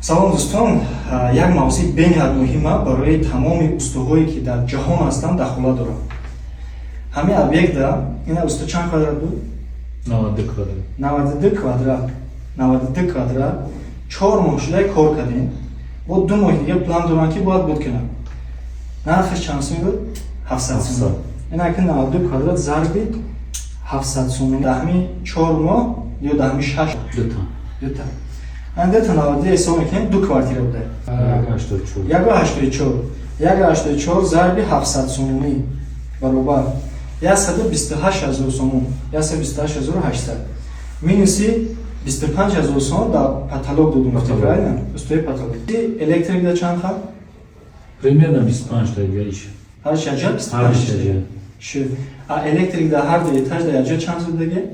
Салом, дӯстон. Як мавзӯи бениҳоят муҳима барои тамоми устоҳое, ки дар ҷаҳон ҳастанд, дахола дорад. Ҳамин объекта ина, усто, чанд квадрат буд? 92 квадрат. 92 квадрат. 92 квадрат 4 моҳ шуда кор кардем, бо 2 моҳи дига план дорам, ки бояд буд кунам. Нархаш чанд сум буд? 700 сум. Ина ки 92 квадрат зарби 700 сум дар ҳамин 4 моҳ ё дар ҳамин шаш Дута. Дута. Ан дута 92 ҳисоб мекунем, ду квартира буда. 1,84. 1,84. 1,84 зарби 700 сомонӣ баробар 128 000 сомон, 128 800 минуси 25 000 сомон дар потолок додум. Потолок. Правильно, устои потолок. Электрик да чанд хал? Примерно 25 та иш. Ҳар шаҷа? Ҳар шаҷа. Шуд. А электрик дар ҳар ду этаж дар якҷо чанд сум даге?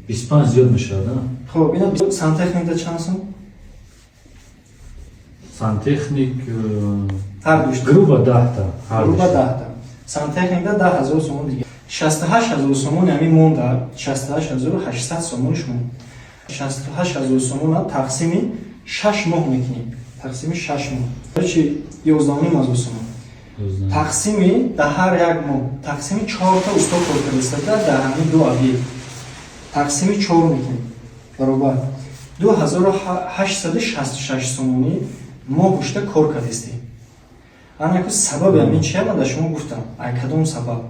25 зиёд мешавад, а? Хоб, ина сантехник да чанд сум? Сантехник Ҳар душ. Грубо 10 та. Ҳар Грубо душ. 10 та. Сантехник да 10 000 сомон дига. 68 000 сомон ҳамин монда, 68 800 сомони шумо. 68 000 сомона тақсими 6 моҳ мекунем. Тақсими 6 моҳ. Чи 11 500 сомон. 11. Тақсими дар ҳар як моҳ, тақсими чорта усто кор кардиста дар ҳамин ду объект. Тақсими чор мекунем. Баробар 2866 сомонӣ моҳ гушта кор кардистем. Анаку сабаби ҳамин чия, ман дар шумо гуфтам. Ай кадом сабаб?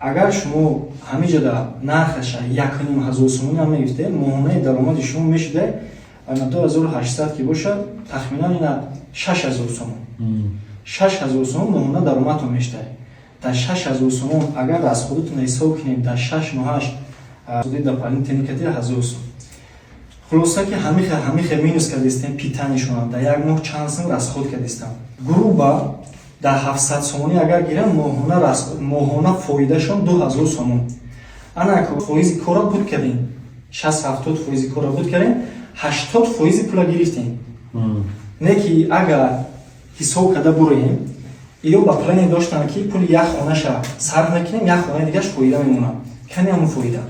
Агар шумо ҳамиҷода нархаша 1500 сомонӣ ҳам мегирифте, моҳонаи даромади шумо мешуда ана 2800 ки бошад, тахминан ина 6000 сомон. 6000 сомон моҳона даромадтон мешуда. Дар 6000 сомон агар расходотон ҳисоб кунем, дар 6 моҳаш худи дополнительный кати 1000 сом. Хулоса ки ҳамихе минус кардистем. Питанишонам дар як моҳ чанд сум расход кардистам? Грубо дар 700 сомонӣ агар гирам, моҳона фоидашон 2000 сомон. Ана фоизи кора буд кардем, 60-70 фоизи кора буд кардем, 80 фоизи пула гирифтем. Не ки агар ҳисоб карда буроем, ё ба плане доштанд, ки пули як хонаша сарф мекунем, як хонаи дигаш фоида мемонад. Кани ҳамун фоида?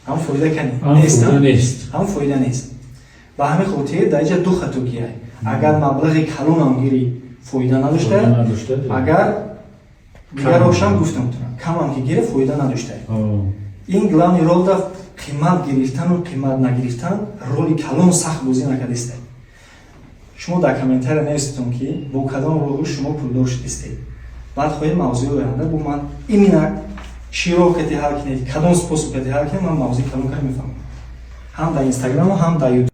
Ҳамун фоида кани? Нест, нест. Ҳамун фоида нест. Ба ҳамин хотир дар инҷа ду хатогиай. Агар маблағи калонам гирӣ, фоида надошта, агар дигарошам гуфтам, камам ки гире, фоида надошта. Ин главный роль да қимат гирифтану қимат нагирифтан роли калон сахт бозӣ накардиста. Шумо дар комментария нависетон, ки бо кадом роҳу шумо пулдор шудистед. Баъд хоҳед мавзӯи оянда бо ман именно чӣ роҳ кати ҳал кунед, кадом способ кати ҳал кунед, ман мавзӯи калон кар мефаҳмам, ҳам дар Инстаграму, ҳам дар Ютуб.